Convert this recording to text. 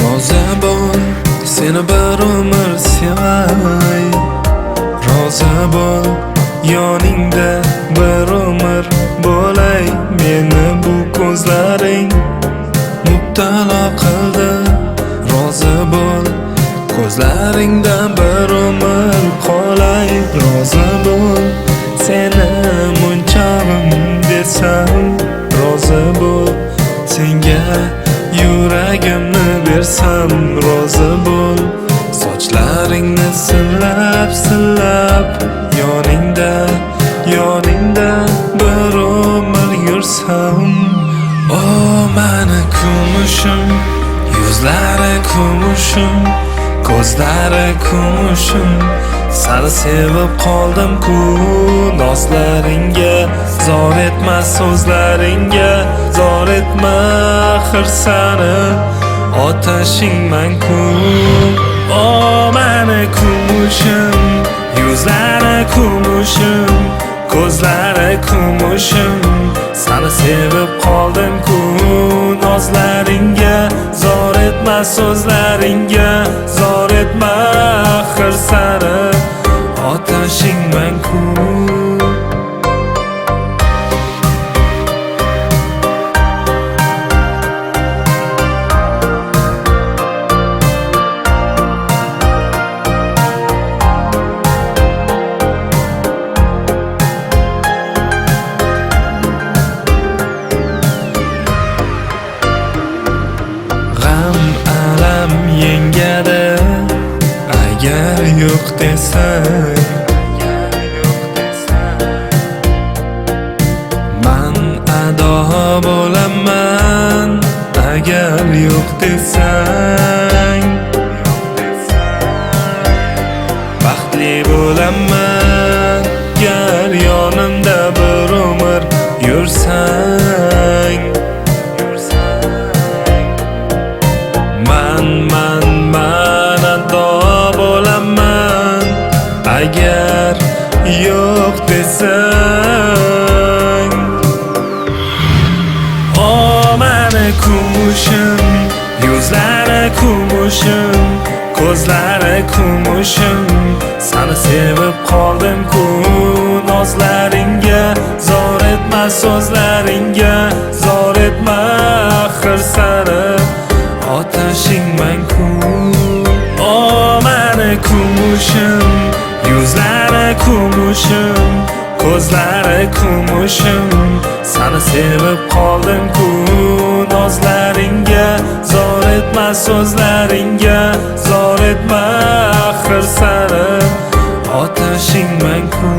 Rozi bo'l, seni bir umr sevay. Rozi bo'l, yoningda bir umr bo'lay. Meni bu ko'zlaring mubtalo qildi. Rozi bo'l, ko'zlaringda bir umr qolay. Rozi bo'l, seni munchog'im desam. Rozi bo'l, senga yuragimni bersam. Rozi bo'l, sochlaringni silab silab yoningda yoningda bir umr yursam. O mani kumushim, yuzlari kumushim, ko'zlari kumushim, seni sevib qoldim-ku nozlaringga. Zor etma so'zlaringga, zor etma axir sani otashingman-ku. O mani kumushim, yuzlari kumushim, ko'zlari kumushim, seni sevib qoldim-ku nozlaringga. Zor etma so'zlaringga, zor etma axir sani otashingman-ku. G'am alam yengadi agar yo'q desang. Man ado bo'laman agar yo'q desang. Baxtli bo'laman gar yonimda bir umr yursang. Man man man ado bo'laman agar yo'q desang. O mani kumushim, yuzlari kumushim, ko'zlari kumushim, seni sevib qoldim-ku nozlaringga. Zor etma so'zlaringga, zor etma axir sani otashingman-ku. O mani kumushim, yuzlari kumushim, ko'zlari kumushim, seni sevib qoldim-ku nozlaringga. Zor etma so'zlaringga, zor etma axir sani otashingman-ku.